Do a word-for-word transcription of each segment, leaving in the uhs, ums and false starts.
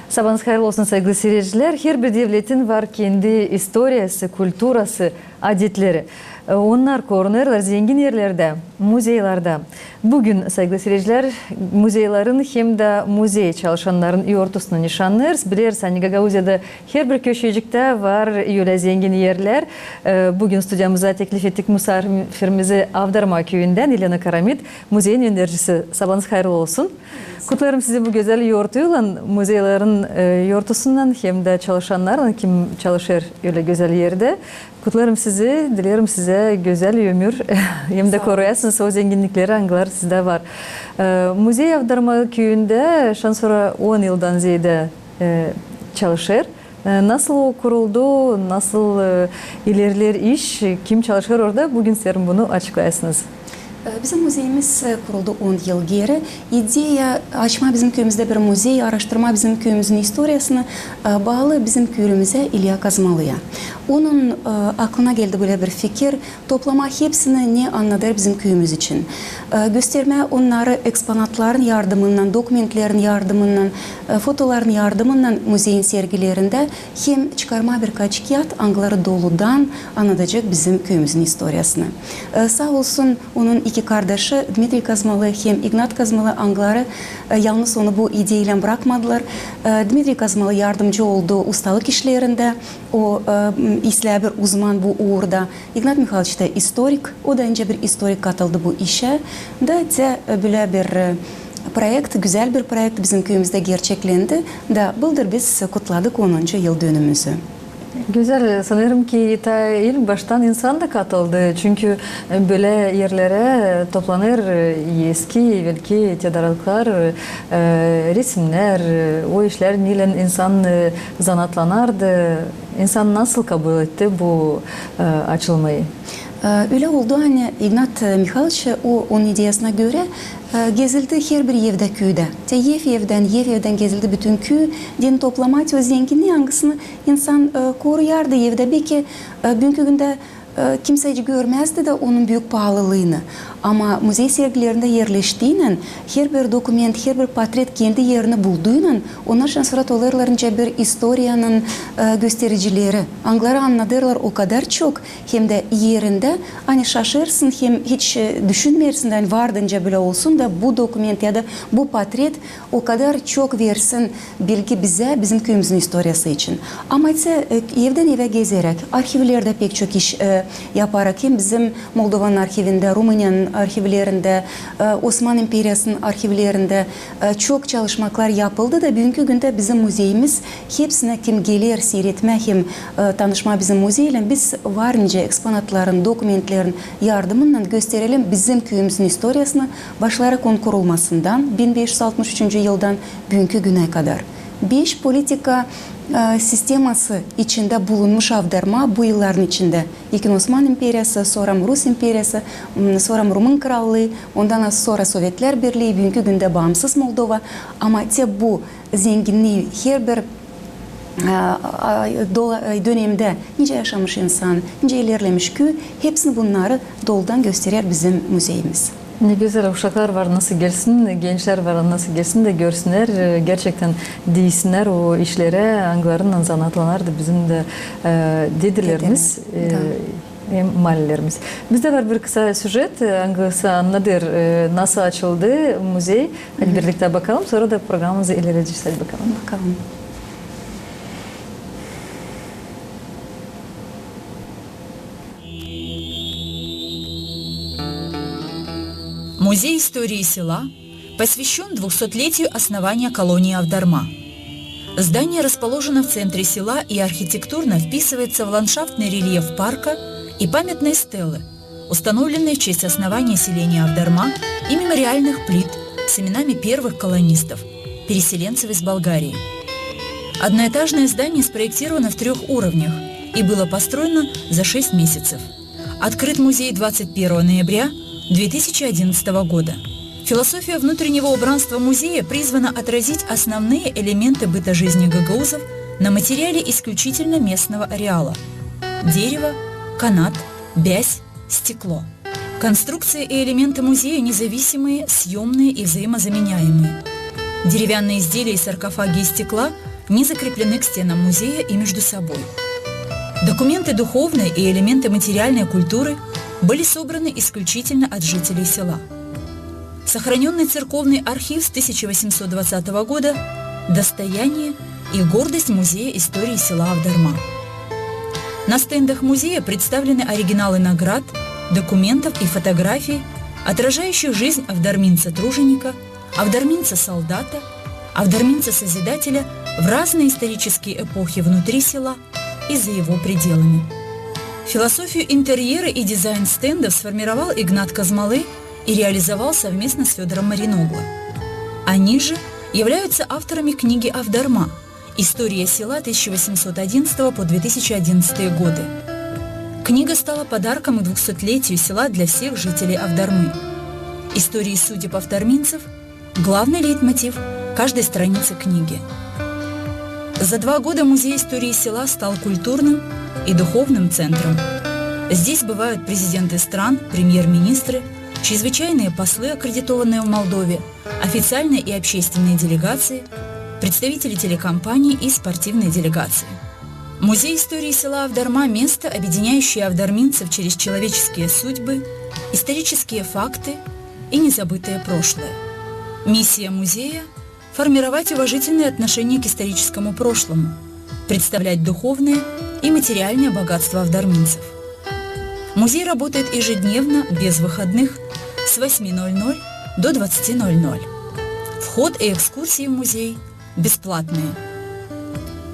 Sabaanız hayırlı olsun, saygılı seyircilär. Herbir devletin var kendi istoriyası, kulturası, adetleri. E, onnar korunêrlar zengin erlerdä, muzeylerdä. Bugün, saygılı seyircilär, muzeylerin hem dä muzey çalışannarın yortusundan nişannêêrız. Bilersiniz, ani Gagauziyada herbir köşeciktä var ölä zengin erlär. E, bugün studiyamıza teklif ettik musaafirimizi Avdarma küüyündän Elena Karamit, muzeyin öndercisi. Sabaanız hayırlı olsun. Kutlêêrım sizi bu gözäl yortuylan, muzeylerin, e, yortusundan hem dä çalışannarlan, kim çalışêr ölä gözäl erdä. Kutlêêrım sizi, dileerim sizä gözäl ömür, hem dä koruyasınız o zenginnikleri, angıları sizdä var. E, muzey Avdarma küüyündä şansora on yıldan zeedä, e, çalışêr. E, nasıl o kuruldu, nasıl, e, ilerleer iş, kim çalışêr orada, bugün isteerim bunu açıklayasınız. E, bizim muzeyimiz, e, kuruldu on yıl geeri. İdeya açmaa bizim küüyümüzdä bir muzey, aaraştırmaa bizim küüyümüzün istoriyasını, e, baalı bizim köylümüzä İlya Kazmalıya. Onun, e, aklına geldi bölä bir fikir, toplamaa hepsini, ne annadêr bizim küüyümüz için. E, göstermää onnarı eksponatların yardımınnan, dokumentlerin yardımınnan, e, fotoların yardımınnan muzeyin sergilerindä hem çıkarmaa birkaç kiyat, angıları doludan annadacek bizim küüyümüzün istoriyasını. E, saa olsun, onun iki kardaşı Dmitriy Kazmalı hem İgnat Kazmalı, angıları, e, yalnız onu bu ideyaylän brakmadılar. E, Dmitriy Kazmalı yardımcı oldu ustalık işlerindä. O, e, m, islää bir uzman bu uurda. İgnat Mihaliç tä istorik, o da nicä bir istorik katıldı bu işä. Da te, e, bölä bir, e, proekt, gözäl bir proekt bizim küüyümüzdä gerçeklendi. Da bıldır biz kutladık onuncu yıldönümümüzü. Gözäl, sanêrım ki, taa ilk baştan insan da katıldı. Çünkü, e, bölä erlerä toplanêr, e, eski, evelki tedarlıklar, e, resimnär, e, o işlär, neylän insan, e, zanaatlanardı. İnsan nasıl kabul etti bu, e, açılmayı? E, ölä oldu, ani İgnat, e, Mihaliç, o, onun ideyasına görä, e, gezildi herbir evdä küüdä. Te ev evdän, ev evdän gezildi bütün küü, deyni toplamaa o zenginniyi, angısını insan, e, koruyardı evdä. Beki, e, büünkü gündä e, kimsä hiç görmäzdi dä onun büük paalılıını. Ama muzey sergilerindä erleştiynän, herbir dokument, herbir portret kendi erini bulduynan, onnar şansora olêrlar nicä bir istoriyanın, e, göstericileri. Angıları annadêrlar o kadar çok, hem dä erindä, ani şaşêrsın hem hiç, e, düşünmeersin dä, ani vardı nicä bölä olsun da bu dokument ya da bu portret o kadar çok versin bilgi bizä, bizim küüyümüzün istoriyası için. Ama ise, e, evdän evä gezeräk, arhivlerdä pek çok iş, e, yaparak, hem bizim Moldovanın arhivindä, Rumıniyanın arhivlerindä, e, Osman imperiyasının arhivlerindä, e, çok çalışmaklar yapıldı da büünkü gündä bizim muzeyimiz hepsinä, kim geler siiretmää hem, e, tanışmaa bizim muzeylän, biz var nicä eksponatların, dokumentlerin yardımınnan gösterelim bizim küüyümüzün istoriyasını, başlayarak onun kurulmasından, bin beş üz altmış üçüncü yıldan, büünkü günä kadar. Beş politika, e, sisteması içindä bulunmuş Avdarma bu yılların içindä. İlkin Osman imperiyası, sora Rus imperiyası, m, sora Rumın krallıı, ondan sora Sovetlär Birlii, büünkü gündä baansız Moldova. Ama te bu zenginniyi herbir, e, a, dola-, e, dönemdä nicä yaşamış insan, nicä ilerlemiş küü, hepsini bunnarı doludan gösterer bizim muzeyimiz. Ne gözäl, uşaklar var nasıl gelsin, gençlär var nasıl gelsin dä görsünnär, e, gerçektän diisinnär o işlerä, angılarınnan zanaatlanardı bizim dä, e, dedelerimiz, e, hem malilerimiz. Bizdä var bir kısa süjet, e, angısı annadêr, e, nasıl açıldı muzey. Hadi birliktä bakalım, sora da programamızı ileredecez. Hadi bakalım. Bakalım. Музей истории села посвящён двухсотлетию основания колонии Авдарма. Здание расположено в центре села и архитектурно вписывается в ландшафтный рельеф парка и памятной стелы, установленной в честь основания селения Авдарма и мемориальных плит с именами первых колонистов, переселенцев из Болгарии. Одноэтажное здание спроектировано в трёх уровнях и было построено за шесть месяцев. Открыт музей двадцать первого ноября две тысячи одиннадцатого года. Философия внутреннего убранства музея призвана отразить основные элементы быта жизни гагаузов на материале исключительно местного ареала: дерево, канат, бязь, стекло. Конструкции и элементы музея независимые, съёмные и взаимозаменяемые. Деревянные изделия и саркофаги из стекла не закреплены к стенам музея и между собой. Документы духовной и элементы материальной культуры были собраны исключительно от жителей села. Сохранённый церковный архив с тысяча восемьсот двадцатого года — достояние и гордость Музея истории села Авдарма. На стендах музея представлены оригиналы наград, документов и фотографий, отражающих жизнь авдарминца-труженика, авдарминца-солдата, авдарминца-созидателя в разные исторические эпохи внутри села и за его пределами. Философию интерьера и дизайн стендов сформировал Игнат Казмалы и реализовал совместно с Фёдором Мариногло. Они же являются авторами книги «Авдарма. История села тысяча восемьсот одиннадцатого по две тысячи одиннадцатые годы». Книга стала подарком к двухсотлетию села для всех жителей Авдармы. Истории судеб авдарминцев — главный лейтмотив каждой страницы книги. За два года Музей истории села стал культурным и духовным центром. Здесь бывают президенты стран, премьер-министры, чрезвычайные послы, аккредитованные в Молдове, официальные и общественные делегации, представители телекомпаний и спортивные делегации. Музей истории села Авдарма — место, объединяющее авдарминцев через человеческие судьбы, исторические факты и незабытое прошлое. Миссия музея — формировать уважительное отношение к историческому прошлому, представлять духовное и материальное богатство авдарминцев. Музей работает ежедневно, без выходных, с восьми ноль ноль до двадцати ноль ноль. Вход и экскурсии в музей бесплатные.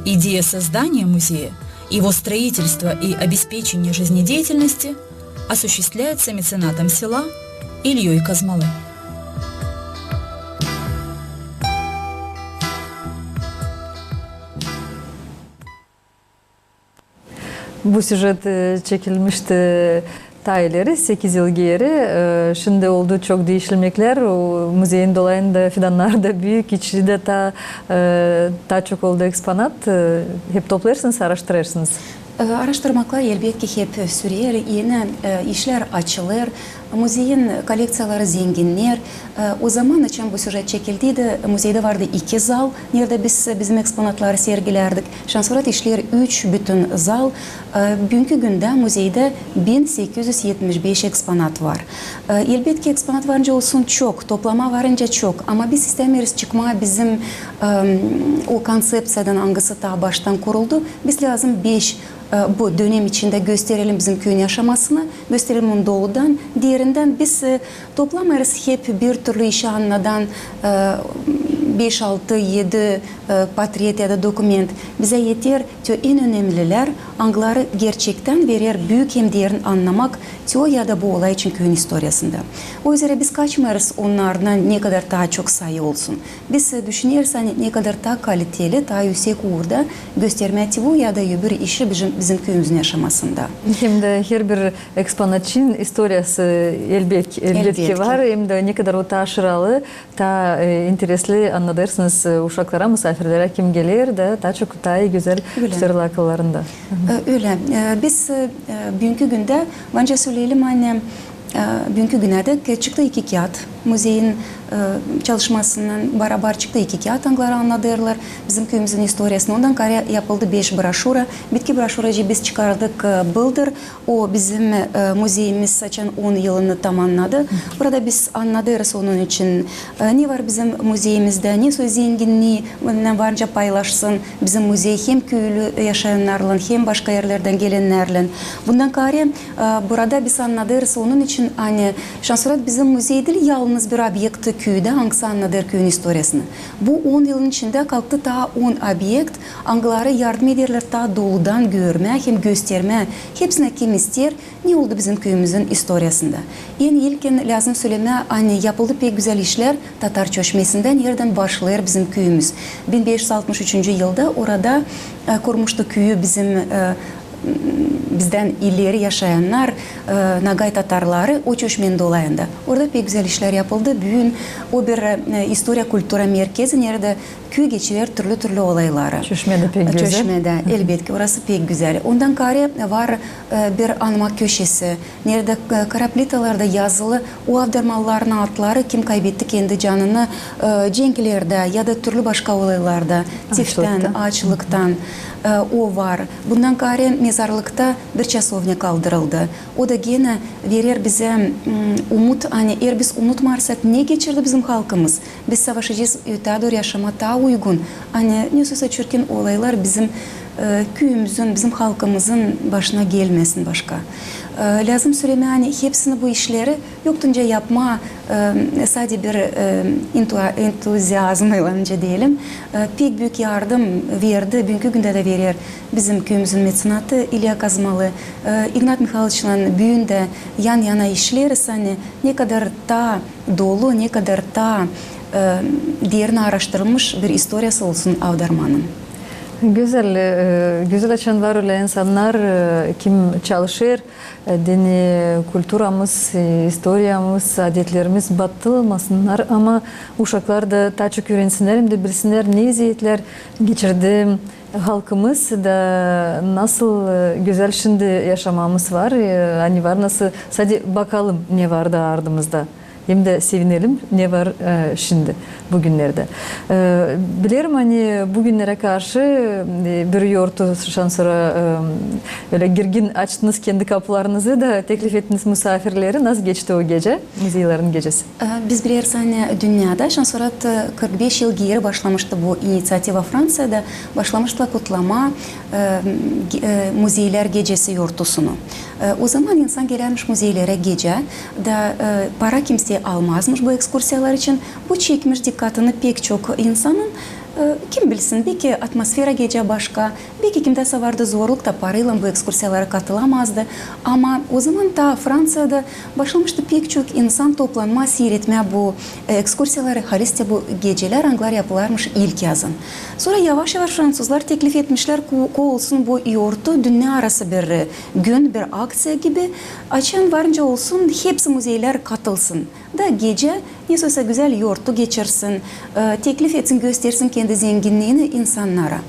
Идея создания музея, его строительства и обеспечения жизнедеятельности осуществляется меценатом села Ильёй Казмалы. Bu süjet, e, çekilmişti taa ileri, sekiz yıl geeri. E, şindi oldu çok diişilmeklär. O, muzeyin dolayında fidannar da büük, içi dä taa, e, taa çok oldu eksponat. E, hep toplêêrsınız, aaraştırêrsınız? E, aaraştırmaklar, elbetki, hep sürer, eni, e, işlär açılêr. Muzeyin kollekţiyaları zenginnär. E, o zaman, açan bu süjet çekildiydi, muzeyda vardı iki zal, neredä biz, bizim eksponatları sergilärdik. Şansora işleer üç bütün zal. E, büünkü gündä muzeyda bin sekiz üz etmiş beş eksponat var. E, elbetki, eksponat var nicä olsun çok, toplamaa var nicä çok, ama biz istämeeriz çıkmaa bizim, e, o konţepţiyadan, angısı taa baştan kuruldu. Biz lääzım beş e, bu dönem içindä gösterelim bizim küüyün yaşamasını, gösterelim onu doludan, derindän. Biz, e, toplamêêrız hep bir türlü işi annadan, e, beş, altı, edi, e, portret ya da dokument. Bizä eter te en önemlilär, angıları gerçektän verer büük hem derin annamak te ya da bu olay için küüyün istoriyasında. O üzerä biz kaçmêêrız onnardan, ne kadar taa çok sayı olsun. Biz, e, düşüneriz, ani ne kadar taa kaliteli, taa üüsek uurda göstermää te ya da öbür işi bizim, bizim küüyümüzün yaşamasında. Hem dä herbir eksponatçının istoriyası elbet, elbetki var, hem dä ne kadar o taa şıralı, taa, e, interesli annadêrsınız, e, uşaklara, musaafirlerä, kim geler dä, taa çok, taa gözäl tutarlar akıllarında. E, ölä. E, biz, e, büünkü gündä, bence, söleyelim, ani E, büünkü günä dek çıktı iki kiyat. Muzeyin, e, çalışmasınnan barabar çıktı iki kiyat, angıları annadêrlar bizim küüyümüzün istoriyasını. Ondan kaarä yapıldı beş broşura. Bitki broşuracıı biz çıkardık, e, bıldır. O bizim, e, muzeyimiz açan on yılını tamannadı. Burada biz annadêrız onun için, e, ne var bizim muzeyimizdä, ne soy zenginnii, var nicä paylaşsın bizim muzey hem küülü yaşayannarlan, hem başka erlerdän gelennärlän. Bundan kaarä, e, burada biz annadêrız onun için, ani şansora bizim muzey diil yalnız bir obyekt küüdä, angısı annadêr küüyün istoriyasını. Bu on yılın içindä kalktı taa on obyekt, angıları yardım ederlär taa doludan görmää hem göstermää hepsinä, kim isteer, ne oldu bizim küüyümüzün istoriyasında. En ilkin lääzım sölemää, ani yapıldı pek gözäl işlär Tatar çöşmesindä, neredän başlêêr bizim küüyümüz. Bin beş üz altmış üçüncü yılda orada, e, kurmuştu küüyü bizim, e, bizdän ileri yaşayannar, e, nogay tatarları o çöşmenin dolayında. Orada pek gözäl işlär yapıldı. Büün o bir, e, istoriya-kultura merkezi, neredä küü geçirer türlü-türlü olayları. Çöşmedä pek gözäl. Çöşmedä, elbetki, orası pek gözäl. Ondan kaarä var, e, bir anma köşesi, neredä, e, kara plitalarda yazılı o avdarmalıların adları, kim kaybetti kendi canını, e, cenklerdä ya da türlü başka olaylarda, tiftän, aaçlıktan, e, o var. Bundan kaarä mezarlıkta bir çasovnya kaldırıldı. O da genä verer bizä, m, umut, ani eer biz unutmarsak, ne geçirdi bizim halkımız, biz savaşacez ötää dooru yaşamaa taa uygun. Ani nesoysa çirkin olaylar bizim, e, küüyümüzün, bizim halkımızın başına gelmesin başka. E, lääzım sölemää, ani hepsini bu işleri yoktunca yapmaa, e, sade bir, e, entu-, entuziazmıylan, nicä deyelim, e, pek büük yardım verdi, büünkü gündä dä verer bizim küüyümüzün meţenatı İlya Kazmalı, e, İgnat Mihayloviçlan büün dä yan-yana işleriz, ani ne kadar taa dolu, ne kadar taa, e, derin aaraştırılmış bir istoriyası olsun avdarmanın. Gözäl, e, gözäl, açan var ölä insannar, e, kim çalışêr, e, deyni kulturamız, e, istoriyamız, adetlerimiz batılmasınnar, ama uşaklar da taa çok üürensinnär, hem dä bilsinnär, ne eziyetlär geçirdi halkımız da nasıl, e, gözäl şindi yaşamamız var, e, ani var nasıl, sade bakalım, ne var da ardımızda. Hem dä sevinelim, ne var, e, şindi, bugünnerdä. E, bilerim, ani bugünnerä karşı, e, bir yortu şansora, e, ölä girgin açtınız kendi kapularınızı da teklif ettiniz musaafirleri. Nasıl geçti o gecä, muzeylerin gecesi? E, biz bileriz, ani dünnedä şansora kırk beş yıl geeri başlamıştı bu iniţiativa Franţiyada, başlamıştılar kutlamaa, e, ge-, e, muzeylär gecesi yortusunu. E, o zaman insan gelärmiş muzeylerä gecä, da, e, para kimsey almazmış bu ekskursiyalar için. Bu çekmiş dikkatını pek çok insanın. E, kim bilsin, beki atmosfera gecä başka, beki kimdäsä vardı zorluk da paraylan bu ekskursiyalara katılamazdı. Ama o zaman taa Franţiyada başlamıştı pek çok insan toplanmaa, siiretmää bu, e, ekskursiyaları, halizdä bu gecelär, angılar yapılarmış ilkyazın. Sora yavaş-yavaş fransuzlar teklif etmişlär, ko-, ko olsun bu yortu dünnä arası bir, e, gün, bir akţiya gibi. Açan varınca olsun, hepsi muzeylär katılsın. Da gecä nesoysa gözäl yortu geçirsin, e, teklif etsin, göstersin kendi zenginniini insannara.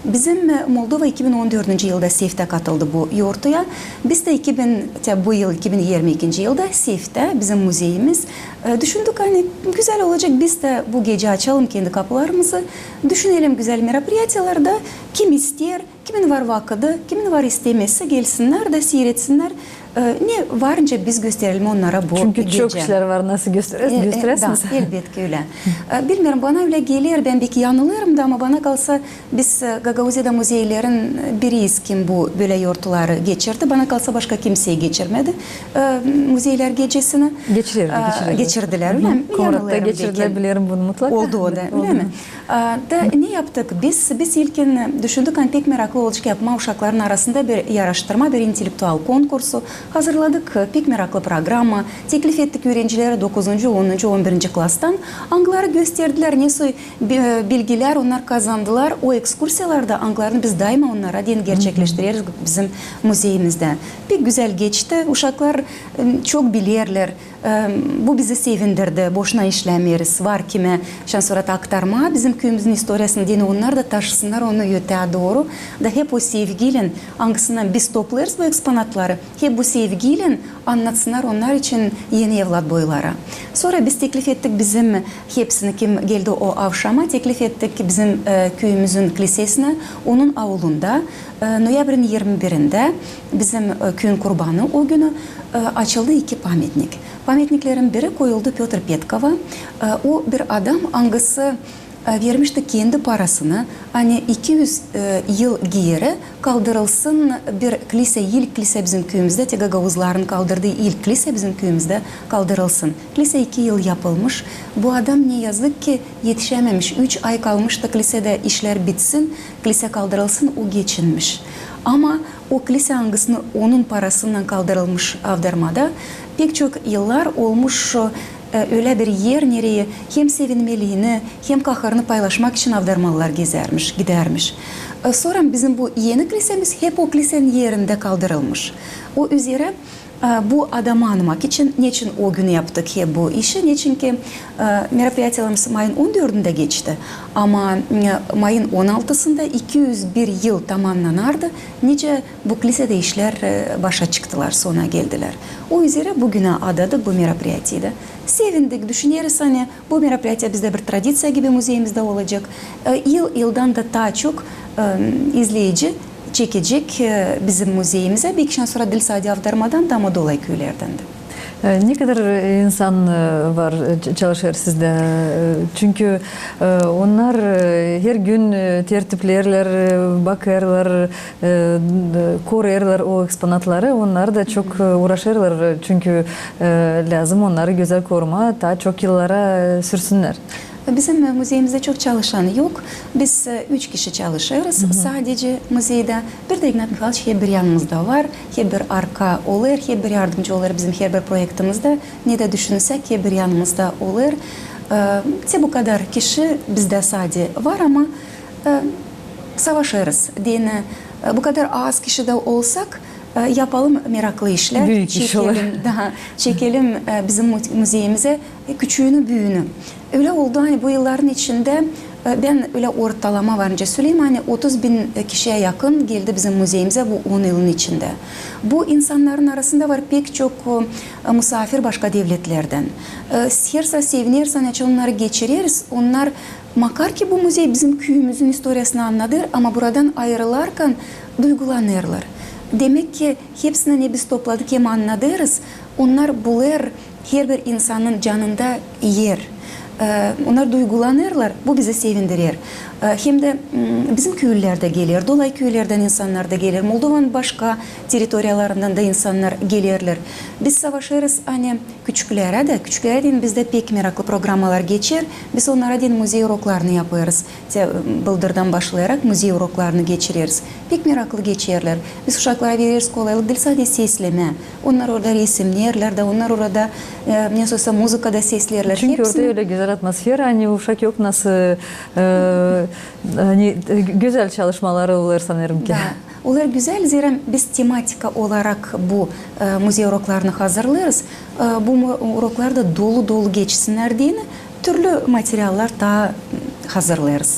Bizim, e, Moldova iki bin on dördüncü yılda SEFTA katıldı bu yortuya. Biz dä iki bin, te bu yıl, iki bin irmi ikinci yılda SEFTA, bizim muzeyimiz, e, düşündük, ani gözäl olacek, biz dä bu gecä açalım kendi kapularımızı, düşünelim gözäl merapiriyatiyalarda, kim isteer, kimin var vakıdı, kimin var istemesi, gelsinnär da siiresinnär, e, ne varınca biz gösterelim onnara bu gecä. Çünkü çok işlär var, nasıl göster-, e, e, gösterersiniz? Da, elbetki ölä. E, bilmeerim, bana ölä geler, bän beki yanılêrım da, ama bana kalsa, biz, e, Gagauziyada muzeylerin biriyiz, kim bu bölä yortuları geçirdi. Bana kalsa, başka kimsey geçirmedi, e, muzeylär gecesini. Geçirirdi, e, geçirirdi. Geçirdilär, ölä mi? Komratta yanılêrım geçirdilär, beki. Bilerim bunu mutlaka. Oldu o da, ölä mi? A, da ne yaptık biz? Biz ilkin düşündük, ani pek meraklı olacek yapmaa uşakların arasında bir yaraştırma, bir intellektual konkursu hazırladık. Pek meraklı programma. Teklif ettik üürencileri dokuzuncu, onuncu, on birinci klastan. Angıları gösterdilär, nesoy bi-, e, bilgilär onnar kazandılar o ekskursiyalarda, angılarını biz daima onnara deyni gerçekleştireriz bizim muzeyimizdä. Pek gözäl geçti. Uşaklar, e, çok bilerlär. E, bu bizi sevindirdi. Boşuna işlämeeriz. Var kimä şansora aktarmaa bizim küüyümüzün istoriyasını deyni, onnar da taşısınnar onu ötää dooru. Da hep o sevgiylän, angısından biz toplêêrız bu eksponatları, hep bu sevgiylän annatsınnar onnar için eni evlat boylara. Sora biz teklif ettik bizim, hepsini, kim geldi o avşama, teklif ettik bizim, e, küüyümüzün klisesinä, onun aulunda, e, noyabrin irmi birindä, bizim, e, küüyün kurbanı o günü, e, açıldı iki pametnik. Pametniklerin biri koyuldu Pötr Petkova. E, o bir adam, angısı, e, vermişti kendi parasını, ani iki üz, e, yıl geeri kaldırılsın bir klise, ilk klise bizim küüyümüzdä, te gagauzların kaldırdıı ilk klise bizim küüyümüzdä kaldırılsın. Klise iki yıl yapılmış. Bu adam, ne yazık ki, etişämemiş. Üç ay kalmıştı klisedä işlär bitsin, klise kaldırılsın, o geçinmiş. Ama o klise, angısını onun parasınnan kaldırılmış avdarmada, pek çok yıllar olmuş, e, ölä bir er, nereyi hem sevinmeliini, hem kaharını paylaşmak için avdarmalılar gezärmiş, gidärmiş. E, sora bizim bu eni kliseemiz hep o klisenin erindä kaldırılmış. O üzerä, e, bu adamı anmak için, neçin o gün yaptık hep bu işi, neçinki, e, meropriyatiyalarımız mayın on dördündä geçti, ama, e, mayın on altısında iki üz bir yıl tamannanardı, nicä bu klisedä işlär, e, başa çıktılar, sona geldilär. O üzerä büünä adadık bu meropriyatiyayı da. Sevindik, düşüneriz, ani bu meropriyatiya bizdä bir tradiţiya gibi muzeyimizdä olacek. E, yıl-yıldan da taa çok, e, izleyici çekecek, e, bizim muzeyimizä. Beki şindän sora diil sade Avdarmadan da, ama dolayı küülerdän dä. E, ne kadar, e, insan, e, var, e, ç-, çalışêr sizdä? E, çünkü, e, onnar, e, her gün, e, tertipleerlär, e, bakêrlar, e, d-, korêrlar o eksponatları. Onnar da çok, e, uuraşêrlar, çünkü, e, lääzım onnarı gözäl korumaa, taa çok yıllara, e, sürsünnär. Bizim, e, muzeyimizdä çok çalışan yok. Biz, e, üç kişi çalışêrız sadecä muzeydä. Bir dä İgnat Mihayloviç hep bir yanımızda var, hep bir arka olêr, hep bir yardımcı olêr bizim herbir proektimizdä. Ne dä düşünsäk, hep bir yanımızda olêr. E, te bu kadar kişi bizdä sade var, ama, e, savaşêrız. Deyni, e, bu kadar az kişi dä olsak, e, yapalım meraklı işlär. Büük iş olêr. Çekelim, taa, çekelim, e, bizim mu-, muzeyimizä, e, küçüünü, büünü. Ölä oldu, ani bu yılların içindä, e, bän ölä ortalama varınca söleyim, ani otuz bin kişiyä yakın geldi bizim muzeyimizä bu on yılın içindä. Bu insannarın arasında var pek çok, e, musaafir başka devletlerdän. E, hersa sevineriz, ani açan onnarı geçireriz, onnar, makar ki bu muzey bizim küüyümüzün istoriyasını annadêr, ama buradan ayırılarkan duygulanêrlar. Demäk ki, hepsini, ne biz topladık hem annadêrız, onnar bulêr herbir insanın canında er. E, onnar duygulanêrlar, bu bizi sevindirer. E, hem dä, m, bizim küülülär dä geler, dolayı küülerdän insannar da geler, Moldovanın başka territoriyalarından da insannar gelerlär. Biz savaşêrız, ani küçüklerä dä, küçüklerä deyni bizdä pek meraklı programmalar geçer, biz onnara deyni muzey uroklarını yapêrız. Te, bıldırdan başlayarak muzey uroklarını geçireriz. Pek meraklı geçerlär. Biz uşaklara vereriz kolaylık diil sade seslemää. Onnar orada resimneerlär dä, onnar orada, e, ne soysa muzıka da sesleerlär. Çünkü orada ölä gözäl atmosfera, ani uşak yok nasıl, e, ani, e, gözäl çalışmaları olêr sanêrım ki. Da. Olêr gözäl, zerä biz tematika olarak bu, e, muzey uroklarını hazırlêêrız. E, bu mu-, uroklar da dolu-dolu geçsinnär deyni türlü materiallar taa hazırlêêrız.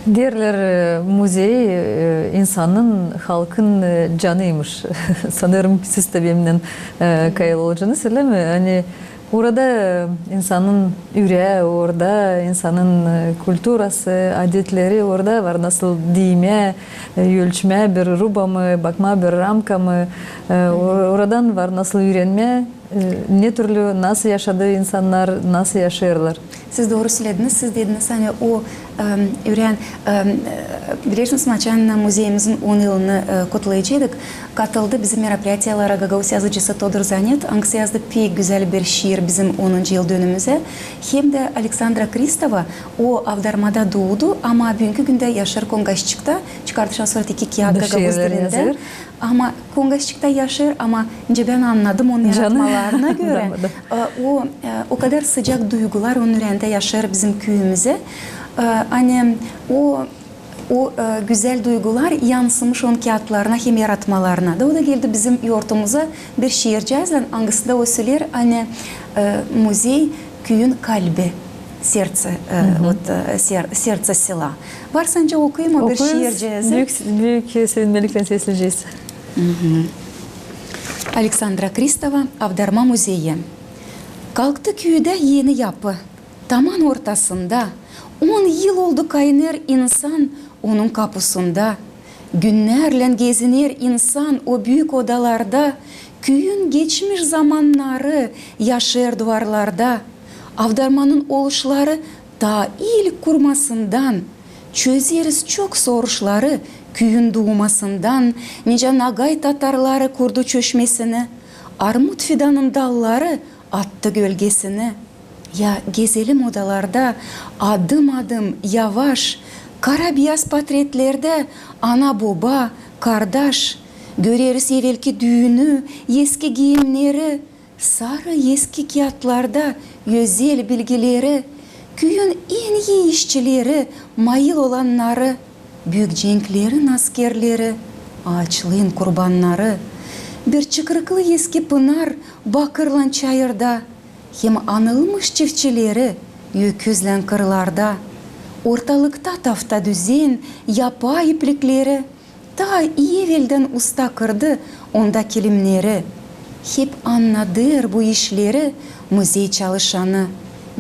Deerlär, e, muzey, e, insanın, halkın, e, canıymış. Sanêrım, siz tä benimnän, e, kayıl olacanız, ölä mi? Ani orada, e, insanın üreyi, orada insanın, e, kulturası, adetleri, orada var nasıl diimää, e, ölçmää bir ruba mı, bakmaa bir ramka mı, e, or-, oradan var nasıl üürenmää, e, ne türlü, nasıl yaşadı insannar, nasıl yaşêêrlar. Siz dooru sölediniz, siz dediniz, ani o, em, ürän, em, e, bilersiniz mi, açan muzeyimizin on yılını, e, kutlayaceydık, katıldı bizim meropriyatiyalara gagauz yazıcısı Todur Zanet, angısı yazdı pek gözäl bir şiir bizim onuncu yıldönümümüzä. Hem dä Aleksandra Kristova, o Avdarmada duudu, ama büünkü gündä yaşêêr Kongaççıkta, çıkardı şindän sora iki kiyat gagauz dilindä. Ama Kongaççıkta yaşêêr, ama nicä bän annadım onun yaratmalarına görä, e, o, e, o kadar sıcak duygular onun üreendä yaşêêr bizim küüyümüzä. E, ani o, o, e, gözäl duygular yansımış onun kiyatlarına hem yaratmalarına. Da o da geldi bizim yortumuza bir şiircääzlän, angısında o söleer, ani, e, muzey küüyün kalbi, сердце, e, вот, e, сер-, сердце села. Varsa, okuyayım o bir şiircääzi. Büük, büük sevinmeliklän sesleyecez. Aleksandra Kristova, Avdarma muzeyi. Kalktı küüdä eni yapı. Taman ortasında. On yıl oldu kaynêêr insan onun kapusunda. Günnärlän geziner insan o büük odalarda. Küüyün geçmiş zamannarı yaşêêr duvarlarda. Avdarmanın oluşları taa ilk kurmasından. Çözeriz çok soruşları küüyün duumasından, nicä nagay tatarları kurdu çöşmesini, armut fidanın dalları attı gölgesini. Ya gezelim odalarda adım-adım, yavaş, kara-biyaz portretlerdä ana-boba, kardaş, göreriz evelki düünü, eski giimneri, Sarı eski kiyatlarda özel bilgileri, küüyün en ii işçileri, mayıl olannarı, büük cenklerin askerleri, aaçlıın kurbannarı, bir çıkırıklı eski pınar bakırlan çayırda, hem anılmış çiftçileri öküzlän kırlarda. Ortalıkta tafta düzen, yapa iplikleri, taa eveldän usta kırdı onda kilimneri. Hep annadêr bu işleri muzey çalışanı.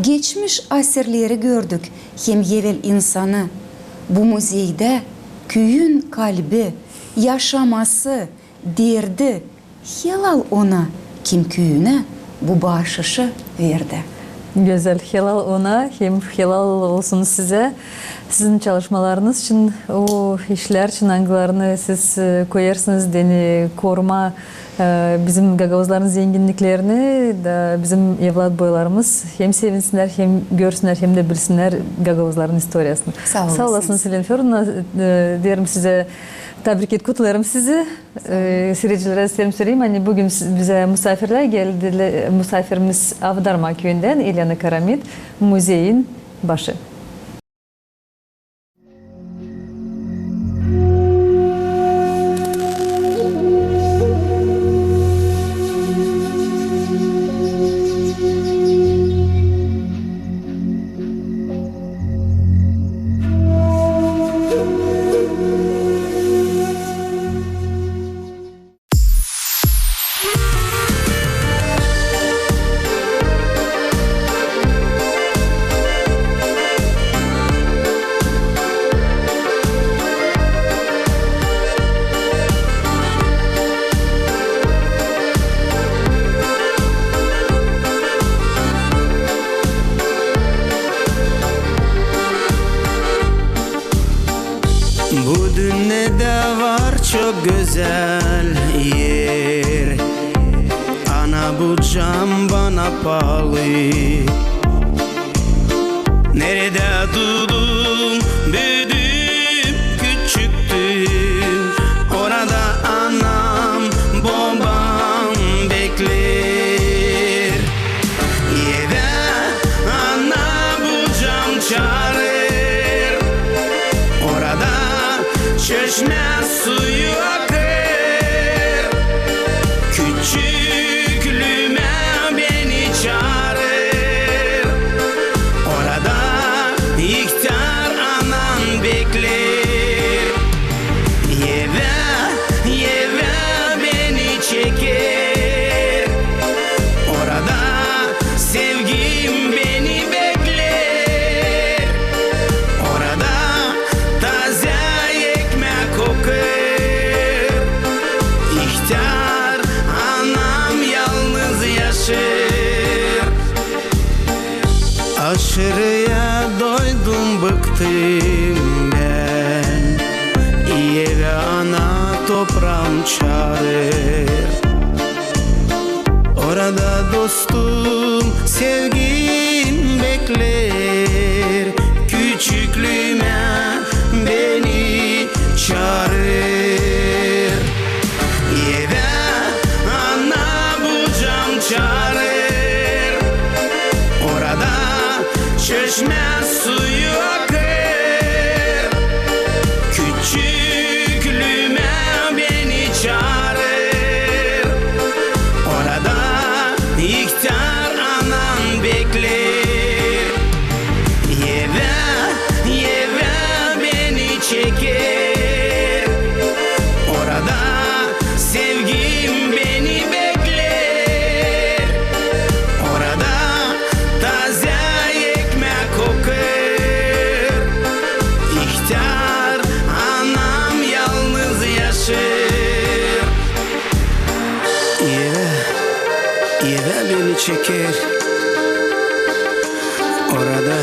Geçmiş asirleri gördük hem evel insanı. Bu muzeydä küüyün kalbi, yaşaması, derdi, helal ona, kim küüyünä bu baaşışı verdi. Gözäl, helal ona hem helal olsun sizä sizin çalışmalarınız için, o işlär için, angılarını siz, e, koyêrsınız deyni korumaa, e, bizim gagauzların zenginniklerini da bizim evlat boylarımız hem sevinsinnär, hem görsünnär, hem dä bilsinnär gagauzların istoriyasını. Saa olasınız, Elena Födorovna, e, deerim sizä, tabrik et, kutlêêrım sizi. E, siiredicilerä isteerim söleyim, ani büün biz-, bizä musaafirlär geldilär, musaafirimiz Avdarma küüyündän Elena Karamit, muzeyin başı. Bu dünnedä var çok gözäl er, ana bucam bana paalı. Neredä duudum, büüdüm, küçüktüm, orada anam, bobam bekleer. Evä ana bucam çaarêr, orada çeşmä suyu akêr. Küçüklüümä beni çaarêr, orada ihtär anam bekleer. Evä, evä beni çeker, orada sevgim beni bekleer. Orada taza ekmää kokêr, ihtär anam yalnız yaşêr. Aşırıya doydum, bıktım bän, evä ana topraam çaarêr. Orada dostum, sevgim bekleer, küçüklüümä beni çaarêr. Evä ana bucam çaarêr, orada çeşmä suyu akêr. Küçüklüümä beni çaarêr, orada ihtär anam bekleer. Evä, evä beni çeker, orada sevgim beni bekleer. Orada taza ekmää kokêr, ihtär anam yalnız yaşêr. Evä, evä beni çeker, orada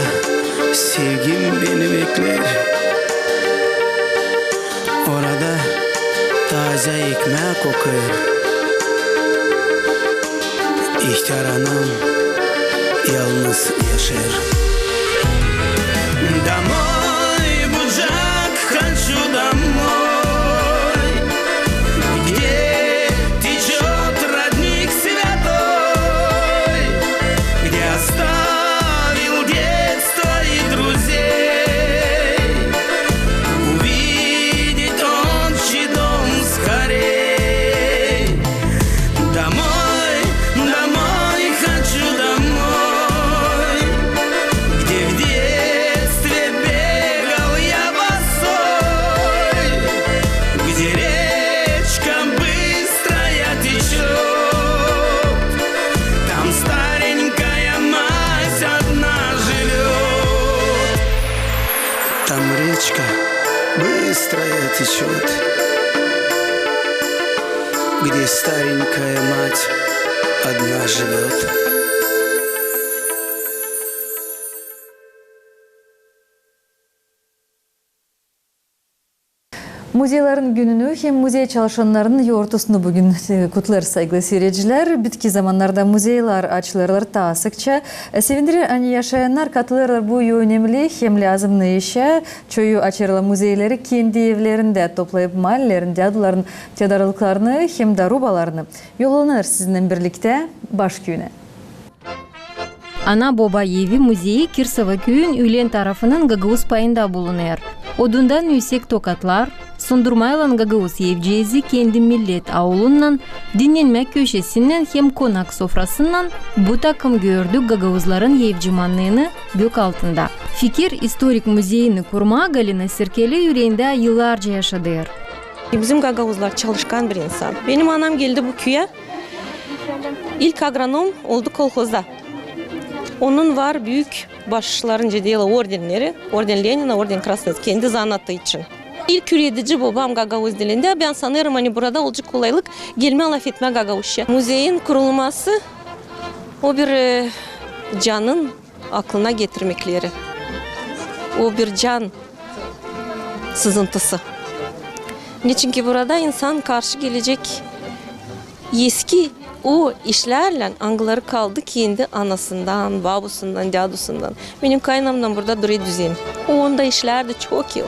sevgim beni bekleer. Orada taza ekmää kokêr, ihtär anam yalnız yaşêr. Домой, буджак, хочу домой, где течёт родник святой. Строя течёт, где старенькая мать одна живёт. Muzeylerin gününü hem muzey çalışannarının yortusunu büün, e, kutlêêr, saygılı siiredicilär. Bitki zamannarda muzeylar açılêrlar taa sıkça. E, sevindirer, ani yaşayannar katılêrlar bu önemli hem lääzımnı işä. Çoyu açêrlar muzeyleri kendi evlerindä, toplayıp maalelerindä däduların tedarlıklarını hem dä rubalarını. Yollanêr sizinnän birliktä baş küüyünä. Ana-boba evi muzeyi Kirsova küüyün üülen tarafının gagauz payında bulunêr. Odundan üüsek tokatlar, sundurmaylan gagauz evceezi kendi millet aulunnan, dinnenmäk köşesinnän hem konak sofrasınnan bu takım gördü gagauzların evcimannıını gök altında. Fikir istorik muzeyini kurmaa Galina Sirkeli üreendä yıllarca yaşadêr. Bizim gagauzlar çalışkan bir insan. Benim anam geldi bu küüyä. İlk agronom oldu kolhozda. Onun var büük başarıları, nicä deyler, ordenleri. Orden Lenina, orden Krasnodäbskaya, kendi zanaatı için. İlk üüredici bobam gagauz dilindä. Bän sanêrım, ani burada olacek kolaylık gelmää lafetmää gagauzça. Muzeyin kurulması, o bir, e, canın aklına getirmekleri. O bir can sızıntısı. Neçinki burada insan karşı gelecek eski o işlärlän, angıları kaldı kendi anasından, babusından, dädusundan. Benim kaynanamdan burada durêr düzen. O onda işlärdi çok yıl.